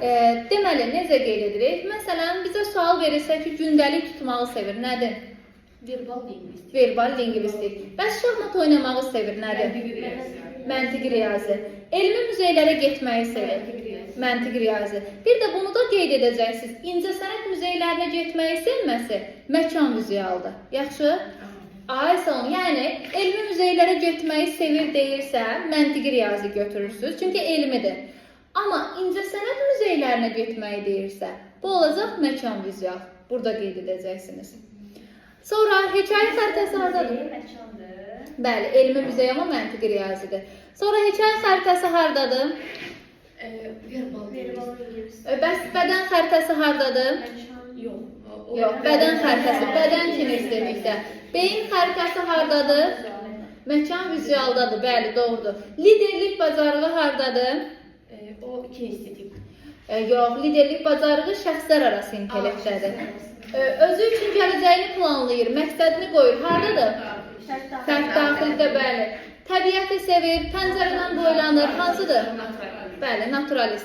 Deməli, necə qeyd edirik? Məsələn, bizə sual verilsə ki, gündəlik tutmağı sevir, nədir? Verbal lingvistik. Verbal lingvistik. Bəs şahmat oynamağı sevir, nədir? Məntiqi riyazi. Məntiqi riyazi. Elmi muzeylərə getməyi sevir. Məntiqi riyazi. Məntiqi riyazi. Bir də bunu da qeyd edəcəksiniz. İncəsənət muzeylərinə getməyi sevməsi məkan vizualdır. Yaxşı? Ay sağ olun. Yəni elmi muzeylərə getməyi sevir deyirsə, məntiqi riyazi götürürsüz. Çünki elmidir. Amma incəsənət muzeylərinə getməyi deyirsə, bu olacaq məkan vizual. Burada qeyd edəcəksiniz. Sonra hekayə xəritəsi hardadır? Məkandır. Bəli, elmi muzey amma məntiqi riyazidir. Sonra hekayə xəritəsi hardadır? Verbal Verbal lingvistik. lingvistik. Bəs bədən xəritəsi hardadır? Məkan. Yox. Yox, bədən xəritəsi, bədən kinestezikdə. Beyin xəritəsi hardadır? Məkan vizualdadır, bəli, doğrudur. Liderlik bacarığı hardadır? O kinestetik. Yox, liderlik bacarığı şəxslər arası intellektdədir. Özü üçün gələcəyini planlayır, məqsədini qoyur. Hardadır? Fərd daxildə, bəli. Təbiəti sevir, pəncərədən boylanır. Hansıdır? Bəli, naturalist.